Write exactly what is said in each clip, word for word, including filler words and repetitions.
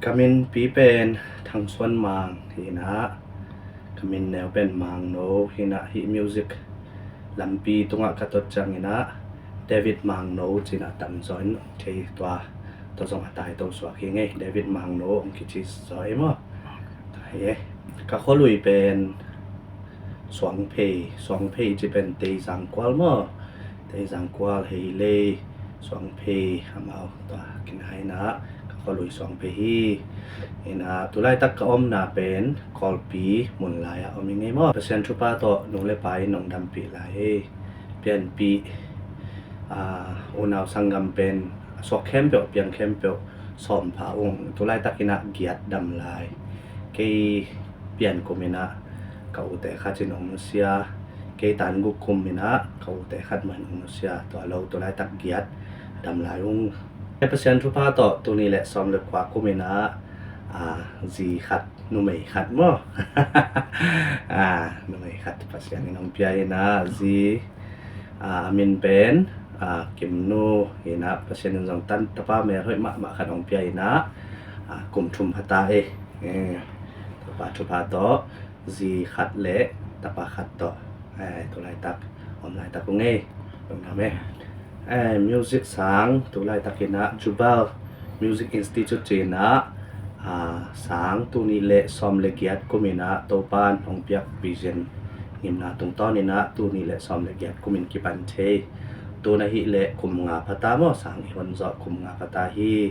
Ka minpi pen Thang Suan Mang hi in ah, ka min neu pen Mangno hi in ah, hih music lampi tungah ka tot ciangin ah David Mangno ci in ah tam zaw in hong thei, tua tawh zong a tai to suak hi ing ei. David Mangno hong kici zaw ei maw. Tua hi ei. Ka khualui pen Suangphei, Suangphei ci pen Teizang kual maw. Teizang kual, Heilei, Suangphei, amau tua kinai in ah ka khualui Suangphei hi. In ah tulaitak ka omna pen Kawlpi mun lai ah om ing ei maw. Pasian thupha tawh nu le pa in hong dampih lai hi. Pianpih, ah, unau sanggam pen a suak khempeuh, piang khempeuh sawm pha ung. Tulaitak in ah giat dam lai. Kei pian kum in ah ka ute khat in hong nusia, kei tan guk kum in ah ka ute khat mah in hong nusia, tua lo tulaitak giat dam lai ung. Pasian thupha tawh tuni le sawm le kua kum in ah, ah, zi khat, numei khat maw. Ah, numei khat Pasian in hong pia in ah, zi, ah, a min pen, ah, Kimnu hi in ah, Pasian in zong tan tapa melhoih mahmah khat hong pia in ah, ah, kum thum pha ta ei. Eh, tapa thupha tawh zi khat le tapa khat tawh, eh, tulaitak om laitak ung ei. Lungdam ei. Eh, music sang tulaitak in ah Jubal Music Institute ci in ah, ah, sang tuni le sawm le giat kum in ah Topan hong piak vision ngimna tungtawn in ah tuni le sawm le giat kum in kipan thei. Tun ahih leh kum nga pha ta maw, sang i hon zawh kum nga pha ta hi.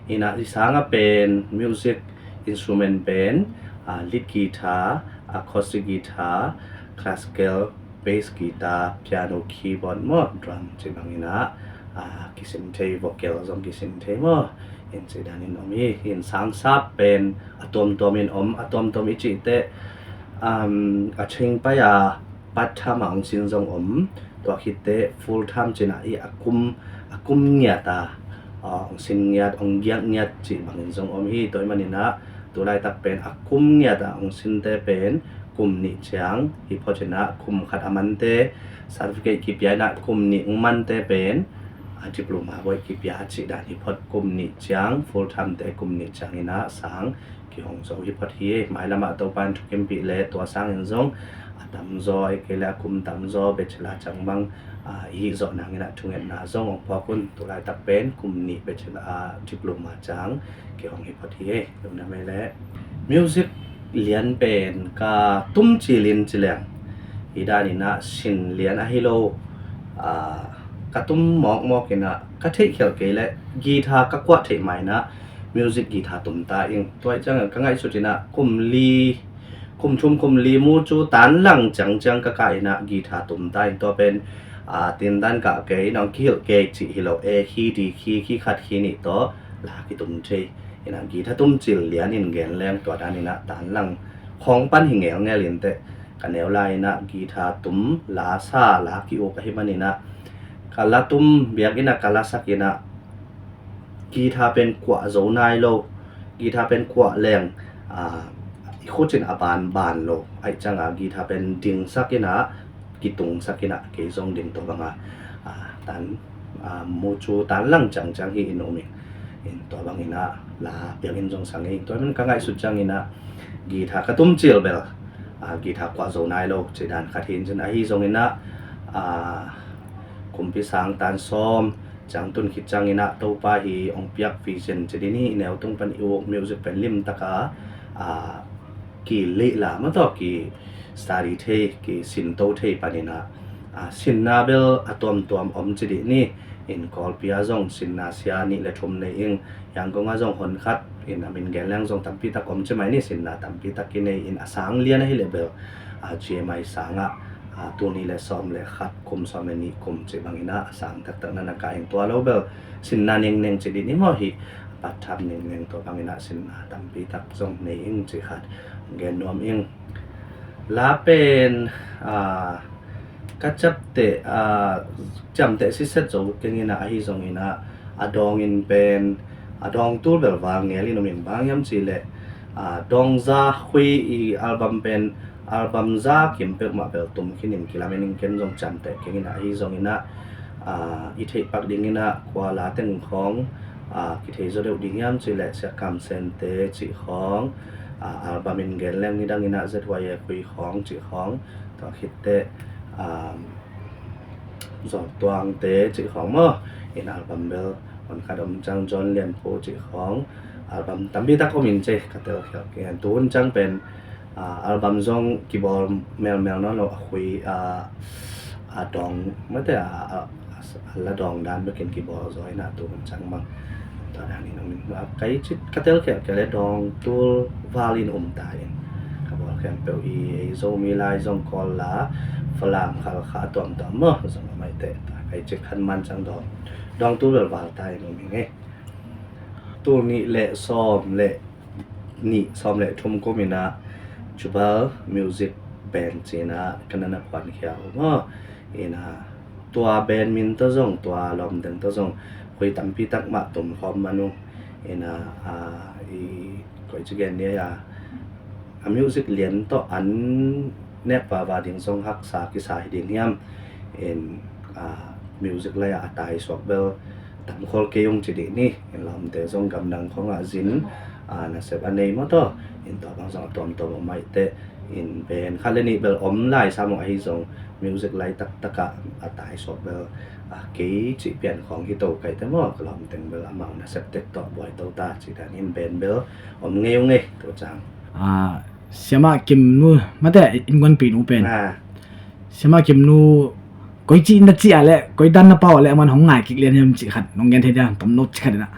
In ah i sang ah pen music instrument pen, ah, lead guitar, acoustic guitar, classical, bass guitar, piano, keyboard maw, drum ci bang in ah, ah, kisim thei, vocal zong kisim thei maw. In ci dan in om hi. In sang sap pen a tuamtuam in om, a tuamtuam i cih teh, um, a ching pai a part time a hong sin zong om. Tua khit teh full time ci in ah i a kum, a kum ngiat a, ah, hong sin ngiat, hong giak ngiat cih bang in zong om hi. Tua ahih man in ah tulaitak pen a kum ngiat a hong sinte pen kum nih ciang hi phot in ah, kum khat a mante certificate kipia in ah, kum nih hong mante pen, ah, diploma bawi kipia cih dan hi phot. Kum nih ciang, full time te kum nih ciang in ah sang kihong zo hi phot hi. Mailam ah Topan thukimpih le tua sang in zong a tamzaw, ahih kei leh a kum tamzaw bachelor ciang bang, ah, i hih zawh nang in ah thungetna zong hong phawk un. Tulaitak pen kum nih bachelor, ah, diploma ciang kihong hi phot hi. Lungdam ei leh. Music lian pen ka tum cil in ci leng, hi dan in ah sin lian ahi lo, ah, ka tum mawkmawk in ah, ka theih khial kei leh guitar ka kuah theih ma in ah music guitar tum ta ing. Tua ahih ciangin ka ngaihsut in ah kum li, kum thum kum li mu cu tan lang ciangciang ka kah in ah guitar tum ta ing. Tua pen, ah, tindan kah kei in ah hong kihilh kei cih hi lo. A key, D key, key khat key nih tawh la kitum thei. In ah guitar tum cil lian in gen leng tua dan in ah tan lang khawng pan hi ngelngel in teh, ka neu lai in ah guitar tum, la sa, la ki-uk ahih man in ah ka la tum biakinn ah ka la sak in ah guitar pen kuah zo nai lo. Guitar pen kuah leng, ah, i khut in a banban lo. Ahih ciangin guitar pen dingsak in ah, kitungsak in ah, kei zong ding tua bang a, ah, tan, ah, mu cu tan lang ciangciang hi in um ing. In tua bang in ah la biakinn zong sang ing. Tua ahih man ka ngaihsut ciangin ah guitar ka tum cil bel, ah, guitar kuah zo nai lo cih dan khat hi in cin, ahi zongin ah, ah, kumpi sang tan sawm ciang tun khit ciangin ah Topa hi hong piak vision ci ding hi, i neu tung pan i uk music pen limtak a, ah, kilih la mah tawh ki study thei, kisinto thei pan in ah, ah, sinna bel a tuamtuam om ci dih ni. In Kawlpi ah zong sinna sia nih le thum nei ing, Yangon ah zong hon khat, in a min gen leng zong tampi tak om ci mai ni. Sinna tampi tak kinei in, a sang lian ahih leh bel, ah, G M I sang ah, ah, tul nih le sawm le khat kum, sawm le nih kum cih bang in ah a sang taktak na na kah in, tua lo bel sinna nengneng ci dih ni maw, hih part time nengneng, tua bang in ah sinna tampi tak zong nei ing cih khat gen nuam ing. La pen, ah, ka ciamteh, ah, ciamteh siset zo keng in ah, ahi zongin ah a dawng in pen, a dawng tul bel val ngel in um ing. Bang hiam cih leh, ah, dawng za khui i album pen, album za kim peuhmah bel tum khin in kilamen ing. Ken zong ciamteh keng in ah, ahi zongin ah, ah, i theih pak dingin ah kua la teng khawng, A, kithei zaw deuh ding hiam cih leh Siah Kam Sen te cih khawng, a, album in gen leng nidang in ah Z Y A Khui khawng cih khawng, tua khit teh, a, Zawltuang te cih khawng maw, in album bel hon khat om ciang, John Lian Phu cih khawng, album tampi tak om in cih ka tel khial kei. Tu hun ciang pen, a, album zong kibawl melmel nawn lo, a khui, a, a dawng, mate, a, a, a la dawng dan bekin kibawl zaw in ah tu hun ciang bang. Tua dan in om in, a, kei cih ka tel khial kei leh dawng tul val in um ta in. Ka bawl khempeuh i, ei Zomi lai zong Kawl la, Falam, Khalkha tuamtuam maw, zong om ai teh. Tua kei cih khan man ciang dawng, dawng tul bel val ta in um hi ngei. Tul nih le sawm le nih, sawm le thum kum in ah Jubal Music Band ci in ah ka na na phuan khial uh maw. In ah tua band min tawh zong, tua lawmteng tawh zong khui tampi tak mah tum khawm man uh. In ah, a, i, koi ci gen ni a, a music lian tawh an nek vava ding zong haksa kisa hi ding hiam. In, a, music lai-ah a tai suak bel tam khol kei ung ci dih ni. In lawmte zong gamdang khawngah zin, a, nasep a nei maw taw. In tua bang zong a tuamtuam om ai teh. In band khat le nih bel om lai sam uh ahi zong music lai taktakah a tai suak bel, a, kei cih pian khawng hi to kai te maw. Ka lawmteng bel amau nasep tek tawh buai to ta ci dan in band bel om ngei uh ngei to cang. A, Siamah Kimnu, mate, innkuanpihnu pen. A. Siamah Kimnu, koi cih na cih a leh, koi dan na pau a leh, aman hong ngai kik lian hiam cih khat, nong gen thei dia, tom no cih khat ina.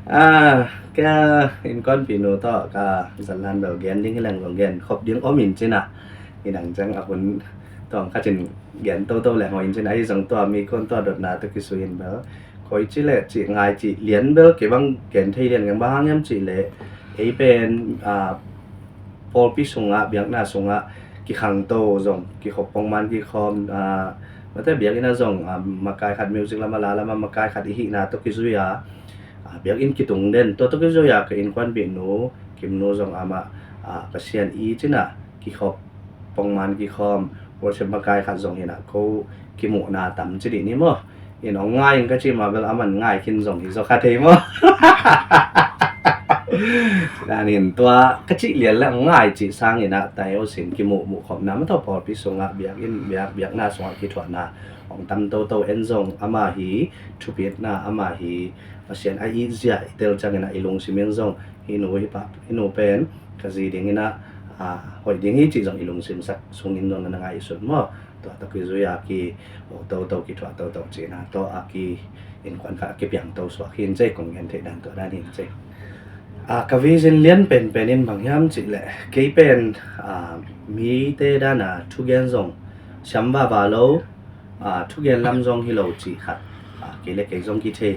A, kei innkuanpihnu tawh ka zalhan bel gen ding hi leng zong gen khop ding om in cin a. Inang ciang a hun tuang khat cin gen toto leng hong in cin a, ahi zong tua mi kuan tua dotna tawh kisui in bel. Koi ci leh cih ngai cih lian bel kei bang gen thei lian keng, bang hang hiam cih leh ei pen, a, pawlpi sungah, biakna sungah kikhangto zong, kikhop pongman kikhawm, a, mate biakinn ah zong, a, makai khat music lamah, la lamah makai khat i hihna tawh kizui a, a, biakinn kitung den, tua tawh kizui a ka innkuanpihnu Kimnu zong amah, a, Pasian i cin a kikhop pongman kikhawm, worship makai khat zong hi in a ko kimuhna tam ci dih ni maw. In hong ngai in ka cih mah bel aman ngai khin zong hi zaw kha thei maw. Dan in tua ka cih lian le hong ngai cih sang in a tai o sin kimuh muh khopna maw taw, pawlpi sungah biakinn, biak, biakna sungah kithuahna hong tam toto en zong ama hi thupitna, ama hi Pasian a it zia i tel ciang in a i lungsim in zong hih nu hi pa, hih nu pen ka zi ding in a, a, hoih ding hi cih zong i lungsim sak sung in zong na ngaihsun maw. Tua tawh kizui a ki, o, toto kithuah toto cihna tawh a ki innkuan khat a kipiang to suak hi in cei, kong gen theih dan tua dan hi in cei. A, ka vision lian penpen in bang hiam cih leh kei pen, a, mite dan a thugen zong siam vava lo, a, thugen lam zong hi lo cih khat, a, kei le kei zong kithei.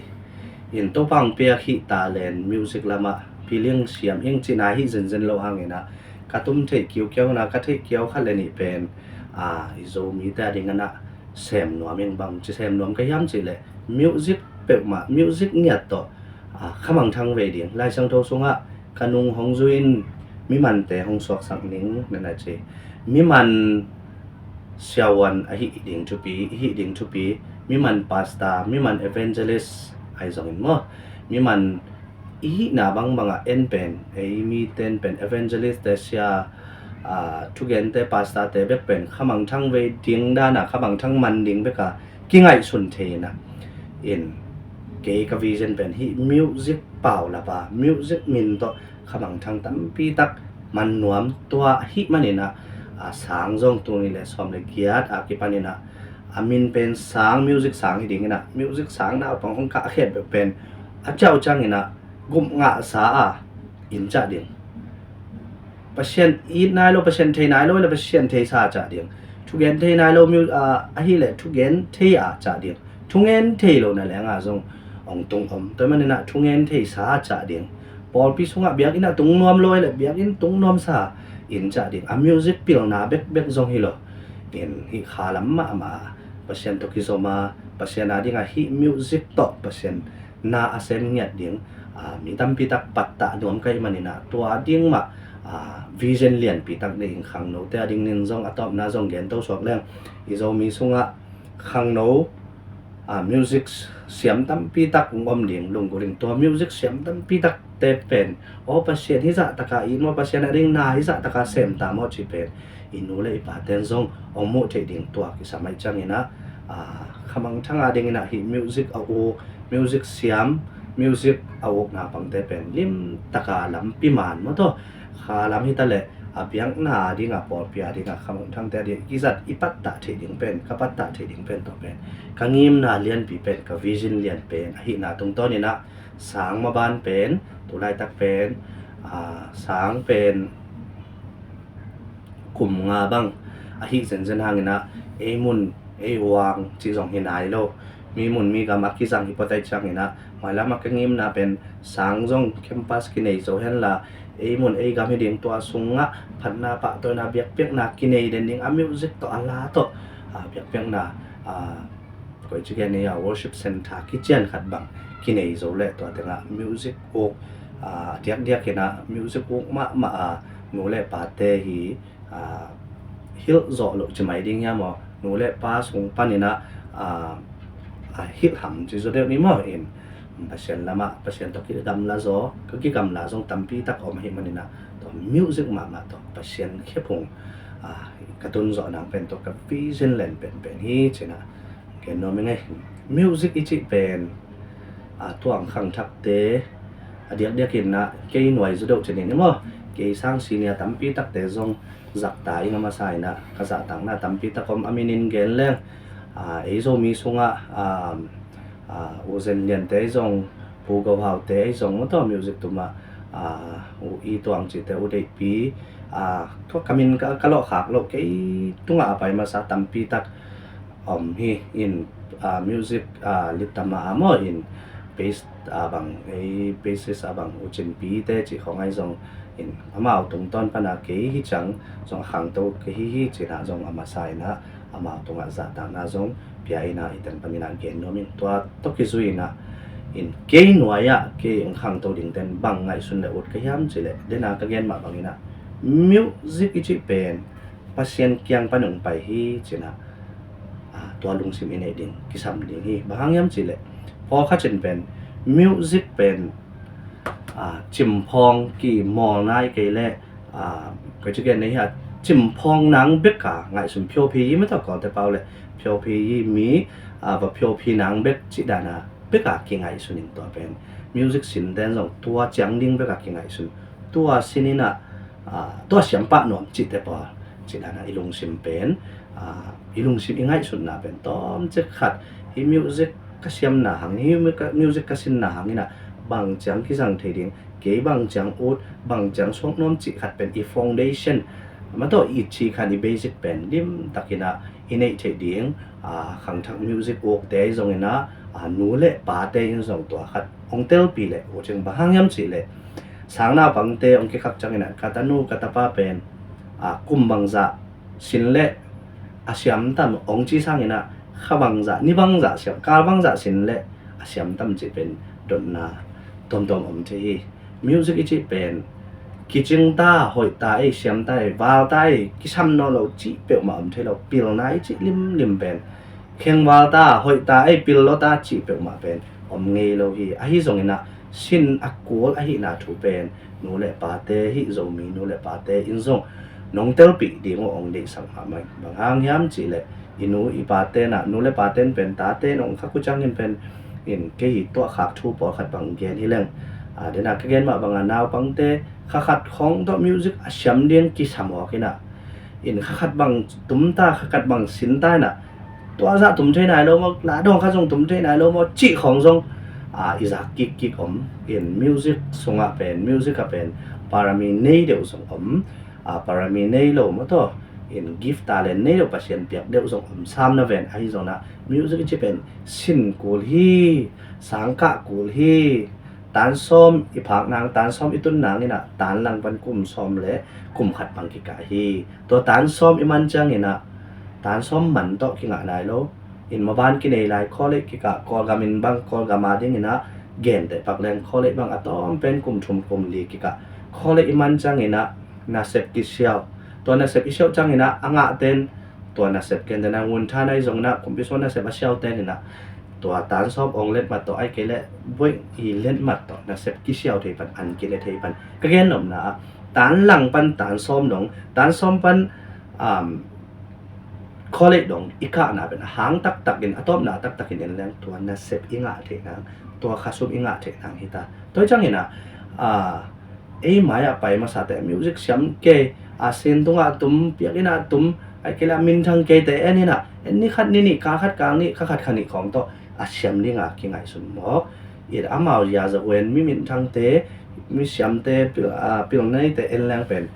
In Topa hong piak hih talent music lamah piling siam ing cihna hi zenzen lo hang in a ka tum theih kiukiau na ka theih kiau khat le nih pen, a, i Zomite a ding in a sem nuam ing, bang ci sem nuam ka hiam cih leh music peuhmah, music ngiat tawh, a, khamangthang vei ding. Lai Siangtho sungah ka nung hong zui in mimante hong suaksak ning na na ci. Miman siavuan a hih ding thupi, i hih ding thupi, miman pastor, miman evangelist ahi zongin maw, miman i hihna bangbangah en pen, ei miten pen evangelist te, sia, a, thugente, pastor te bek pen khamangthang vei ding dan a, khamangthang man ding bek a kingaihsun thei in a. In kei ka vision pen hih music pau lap a, music min tawh khamangthang tampi tak man nuam tua ahih manin a, a, sang zong tul nih le sawm le giat a kipan in a, a min pen sang, music sang hi ding in a, music sang naupang hong kah a khet bek pen a ciau ciang in a, gup ngahsa a in cah ding. Pasian it nai lo, Pasian thei nai lo le Pasian theisa a cah ding. Thugen thei nai lo, mu-, a, ahih leh thugen thei a cah ding. Thungen thei lo na leng a zong hong tung om. Tua manin a thungen theisa a cah ding. Pawlpi sungah biakinn a tung nuam lo le biakinn tung nuamsa in cah ding. A music pilna bekbek zong hi lo. In hih kha lam mahmah a Pasian tawh kizom a, Pasian a ding a hih music tawh Pasian na a sem ngiat ding, a, mi tampi tak pattah nuam ka hih manin a, tua ding mah, a, vision lianpi tak nei in khangnote a ding nin zong a tawpna zong gen to suak leng. I Zomi sungah khangno a, music siam tampi tak hong om ding lunggulh ing. Tua music siam tampi takte pen, aw, Pasian hizah taka it maw, Pasian a ding na hizah taka sem ta maw cih pen i nu le i paten zong hong muh theih ding tua kisam ahih ciangin ah, a, khamangthang a dingin ah hih music a uk, music siam, music a ukna pangte pen limtaka lampi man maw taw, kha lam hitaleh a biakna a dinga, pawlpi a dinga, khamangthangte a ding i zat, i pattah theih ding pen, ka pattah theih ding pen, tua pen ka ngimna lianpi pen, ka vision lian pen ahihna tungtawnin ah, sang maban pen, tulaitak pen, a, sang pen kum nga bang ahi zenzen hangin ah, ei mun ei uang cih zong hi nai lo. Mi mun mi gam a kizang hi pawtai ciangin ah, mailam a ka ngimna pen sang zong campus kinei zo henla, ei mun ei gam hi ding, tua sungah phatna pahtawina biakpiakna kinei den ding, a music tawh a la tawh, a, biakpiakna, a, koi ci gen ni a, worship center kician khat bang kinei zo leh tua tengah music uk, a, diakdiakin ah music uk mahmah a nu le pate hi, a, hilh zawh loh ci mai ding hiam aw, nu le pa sung panin ah, a, a, hilh ham ci zaw deuh ni maw in, Pasian lamah, Pasian tawh kigamla zaw, ka kigamla zong tampi tak om ahih manin ah, tua music mahmah tawh Pasian khephung, a, ka tun zawh nang pen tua ka vision lian penpen hi cin ah, gen nuam ing ei. Music i cih pen, a, tuang khangthakte a diakdiakin ah kei nuai zaw deuh cinin i maw, kei sang senior tampi takte zong zakta ing a masa in ah, ka zahtakna tampi tak om a, minin gen leng, a, ei Zomi sungah, a, a, U Zen Liante ei zong, Pu Go Haute ei zong maw taw, music tumah, a, U I Tuang cihte, U Deihpi, a, tua ka min ka, ka lawhkhak loh, kei tungah a pai masa tampi tak om hi in, a, music, a, litama a maw in, bass, a, bang, ei, bassist a bang, U Cin Pi te cih khawng ahi zong in, amau tungtawn pana kei hi ciang zong a khangto ka hi hi cin ah zong a masa in ah, amau tungah zahtakna zong pia in ah, i teng panin ah gen nuam ing. Tua tawh kizui in ah, in kei nuai ah kei hong khangto dingten bang ngaihsun le ut ka hiam cih leh, den a ka gen mah bangin ah, music i cih pen Pasian kiang pan hong pai hi cin ah, a, tua lungsim i neih ding kisam ding hi. Bang hang hiam cih leh, pawlkhat cin pen music pen, a, cimphawng kimawl nai kei leh, a, koi ci gen ni a, cimphawng nang bek a ngaihsun, phiophi yi maw taw, Kawlte pau leh phiophi yi, mi, a, va phiophi nang bek cih dan a bek a kingaihsun in, tua pen music sinten zong tua ciang ding bek a kingaihsun, tua sin in ah, a, tua siam pah nuam cihte pawl cih dan a i lungsim pen, a, i lungsim i ngaihsutna pen tawmcik khat, hih music ka siamna hang, hih mu-, ka, music ka sinna hangin ah bang ciang kizang thei ding, kei bang ciang ut, bang ciang suak nuam cih khat pen i foundation, maw taw, i ci khan i basic pen limtakin ah i neih theih ding, a, khangthak music ukte ahi zongin ah, a, nu le pate in zong tua khat hong telpih leh ut ing. Bang hang hiam cih leh, sang naupangte hong kikhak ciangin ah, ka tanu ka tapa pen, a, kum bangzah sin leh a siam tam hong ci sangin ah, kha bangzah, ni bangzah siam, kal bangzah sin leh a siam tam cih pen dotna tuamtuam om thei hi. Music i cih pen kicing ta, hoih ta ei, siam ta ei, val ta ei, kisam nawn lo cih peuhmah om thei lo. Pilna i cih limlim pen khengval ta, hoih ta ei, pil lo ta cih peuhmah pen om ngei lo hi. Ahi zongin ah sin a kul ahihna thu pen nu le pate, hih Zomi nu le pate in zong nong telpih ding uh hong deihsak mahmah ing. Bang hang hiam cih leh, i nu i paten ah, nu le paten pen taten hong khak uh ciangin pen, in kei hi tuahkhak thu pawlkhat bang gen hi leng, a, den a ka gen mah bang a, naupangte kha khat khawng tawh music a siam ding kisam awk in ah, in kha khat bang tum ta, kha khat bang sin ta in ah, tua zah tum thei nai lo maw, la dawng khat zong tum thei nai lo maw cih khawng zong, a, i zak kikkik om. In music sungah pen, music ah pen parami nei deuh zong om, a, parami nei lo maw taw, in gift, talent nei lo, Pasian piak deuh zong om sam na ven. Ahi zongin ah music i cih pen sin kul hi, sang kah kul hi. Tan sawm i phak nang, tan sawm i tun nangin ah tan lang pan kum sawm le kum khat bang kikah hi. Tua tan sawm i man ciangin ah tan sawm man tawh kingah nai lo. In maban kinei lai, college kikah, Kawlgam in bang, Kawlgam a dingin ah genteh pak leng, college bang a tawm pen kum thum kum li kikah. College i man ciangin ah nasep kisiau. Tua nasep i siau ciangin ah a ngahten, tua nasep kenten a ngun than ahi zongin ah, kumpi sung nasep a siauten in ah tua tan sawm ong let mat tawh, ai kei leh buai i let mat tawh nasep kisiau thei pan, an kile thei pan. Ka gen nopna ah tan lang pan tan sawm dong, tan sawm pan um, college dong i kahna pen a hang taktak in, a tawpna taktak in en leng tua nasep i ngah theih nang, tua khasum i ngah theih nang hi ta. Tua hi ciangin ah, ah, ei mai ah pai masate music siam kei, a sin tungah tum, piak in ah tum, ai kei leh minthang keite en in ah, en ni khat ni nih, kal khat kal nih, kha khat kha nih khawng tawh a siam dinga kingaihsun mawk. It amau zia za wen mi minthangte, mi siamte, pil, ah, pilna neite en leng pen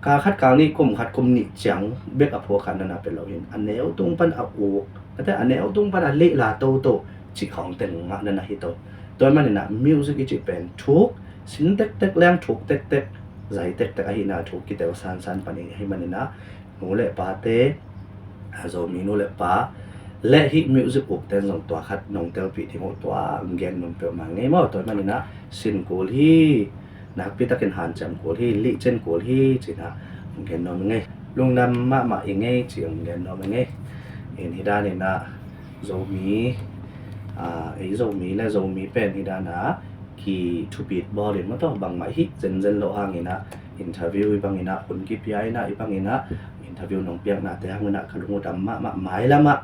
kal khat kal nih, kum khat kum nih ciang bek a phuak khat nana pe lo in, a neu tung pan a uk, ate a neu tung pan a lehla toto cih khawng teng mah nana hi to. Tua hi manin ah music i cih pen thuk, sin tektek leng thuk tektek, zai tektek ahihna thuk kitel sansan pan i hi manin ah, nu le pate, a Zomi nu le pa le hih music ukten zong tua khat nong telpih ding uh tua hong gen nuam peuhmah ngei maw. Tua hi manin ah sin kul hi, nakpi takin hanciam kul hi, lihcen kul hi ci-in ah hong gen nuam ngei. Lungdam mahmah i ngei ci hong gen nuam ngei. In hi danin ah Zomi, ah, ei Zomi le Zomi pen hi dan ah kithupit bawl in maw tawh, bangmah hih zenzen loh hangin ah interview i bangin ah hun kipia in ah, i bangin ah interview nong piaknate hangin ah ka lung uh dam mahmah. Mailam ah,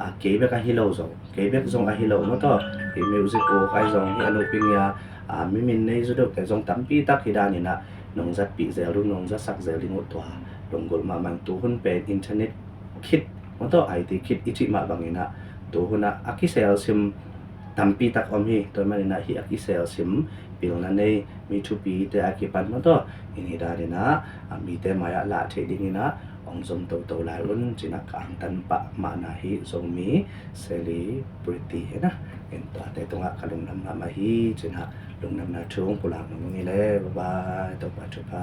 ah, kei bek ahi lo zong, kei bek zong ahi lo maw tawh, hih music uk ahi zong, hih a nuping ia, ah, mi min nei zu deuhte zong tampi tak hi danin ah nong zatpih zel ding, nong zatsak zel ding uh tua lunggulh mahmah. Tuhun pen internet khit maw tawh, I T khit i cih mah bangin ah tuhun ah a kiselsim tampi tak om hi. Tua hi manin ah hih a kiselsim, pilna nei, mi thupite a kipan maw tawh, in hi danin ah, ah, mite mai ah lah theih dingin ah hong zom toto lai un ci-in ah ka angtan pah mahna hi. Zomi celebrity hi na, in tuate tungah ka lungdam mahmah hi ci-in ah lungdamna thu hong pulak nuam ing ei le. Bye bye, Topa thupha.